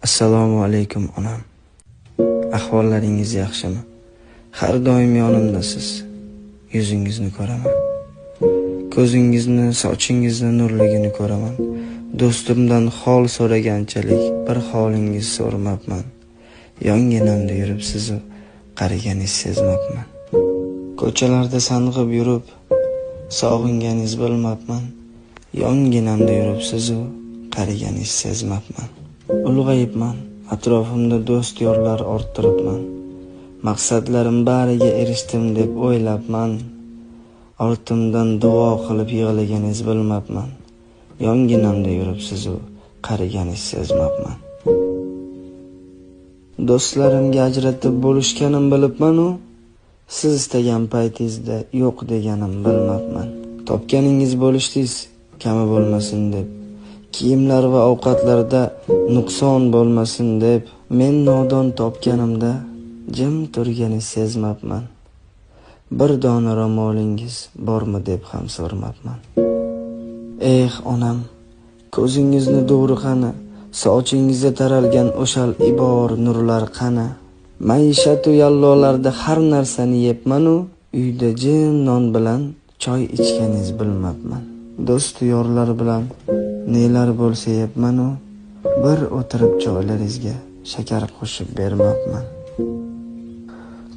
Assalomu alaykum onam. Ahvollaringiz yaxshimi? Har doim yonimdasiz. Yuzingizni ko'raman. Ko'zingizni, sochingizni nurligini ko'raman. Do'stimdan hol so'raganchalik bir holingiz so'ramabman. Yonginamda yuribsiz-u, qariganingiz sezmabman. Ko'chalarda sang'ib yurib, sog'inganingiz bilmabman. Yonginamda yuribsiz-u, qariganingiz sezmabman. Ulg'ayibman, atrofimda do'st yorlar orttiribman. Maqsadlarim bariga erishdim deb o'ylabman. Ortimdan duo qilib yig'laganingiz bilmabman. Yonginamda yuribsiz-u, qariganingiz sezmabman. Do'stlarimga ajratib bo'lishganim bilibman-u, siz istagan paytingizda yo'q deganim bilmabman. Topganingiz bo'lishdingiz, kami bo'lmasin deb. Kiyimlar va ovqatlarda nuqson bo'lmasin deb, men nodon topganimda jim turganingiz sezmabman. Bir dona ro'molingiz bormi deb ham so'ramabman. Eh onam, ko'zingizni duvri qani, sochingizda taralgan o'shal ibor nurlar qani? Maishatu yallolarda har narsani yebman-u, uyda jim non bilan choy ichganingiz bilmabman. Do'st yorlar bilan nelar bo'lsa yebman-u, bir o'tirib choylaringizga shakar qo'shib bermabman.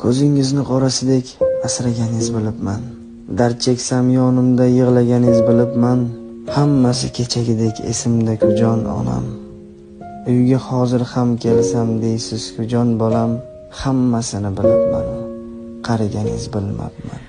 Ko'zingizni qorasidek asraganingiz bilibman. Dard cheksam yonimda yig'laganingiz bilibman. Hammasi kechagidek esimda-ku jon onam. Uyga hozir ham kelsam deysiz-ku jon bolam, hammasini bilibman-u, qariganingiz bilmabman.